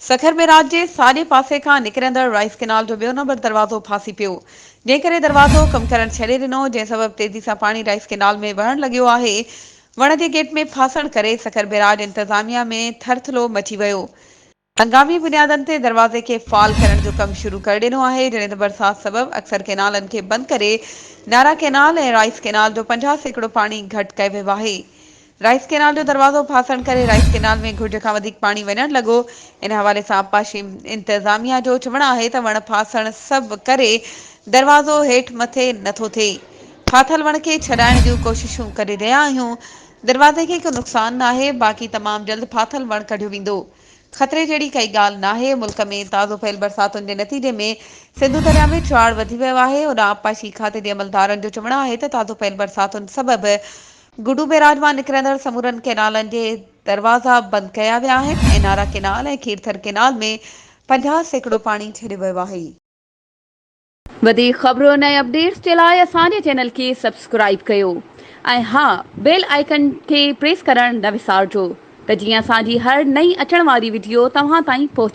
Sukkur barrage جي ساڄي پاسي کان نڪرندڙ رائيس ڪئنال جو ٻيو نمبر دروازو ڦاسي پيو، جنهن ڪري دروازو ڪم ڪرڻ ڇڏي ڏنو، جنهن سبب تيزي سان پاڻي رائيس ڪئنال ۾ وهڻ لڳيو آهي. وڻ جي گيٽ ۾ ڦاسڻ ڪري سکر بئراج انتظاميا ۾ ٿرٿلو مچي ويو. هنگامي بنيادن تي دروازي کي فعال ڪرڻ جو ڪم شروع ڪري ڏنو آهي، جڏهن ته برسات سبب اڪثر ڪئنالن کي بند ڪري نارا ڪئنال ۽ رائيس ڪئنال جو 50% پاڻي گهٽ ڪيو ويو آهي. رائيس ڪئنال جو دروازو ڦاسڻ ڪري رائيس ڪئنال ۾ گهرج کان وڌيڪ پاڻي وڃڻ لڳو. ان حوالي سان آبپاشي انتظاميا جو چوڻ آهي ته وڻ ڦاسڻ سب ڪري دروازو هيٺ مٿي نٿو ٿئي. ڦاٿل وڻ کي ڇڏائڻ جون ڪوششون ڪري رهيا آهيون. دروازي کي ڪو نقصان ناهي باقي تمام جلد ڦاٿل وڻ ڪڍيو ويندو. خطري جهڙي ڪائي ڳالهه ناهي، ملڪ ۾ تازو پيل برساتن جي نتيجي ۾ سنڌو درياء ۾ چاڙهه وڌي ويو آهي، هوڏانهن آبپاشي کاتي جي عملدارن جو چوڻ آهي ته تازو پيل برساتن سبب گڊو بئراج مان نڪرندڙ سمورن ڪئنالن جي دروازا بند ڪيا ويا آهن ۽ نارا ڪئنال ۽ کيرٿر ڪئنال ۾ 50% پاڻي ڇڏيو ويو آهي. وڌيڪ خبرن ۽ اپڊيٽس جي لاء اسان جي چينل کي سبسڪرائيب ڪيو ۽ ها بيل آئيڪن کي پريس ڪرڻ نه وسارجو ته جيئن اسان جي هر نئين اچڻ واري وڊيو توهان تائين پهچي.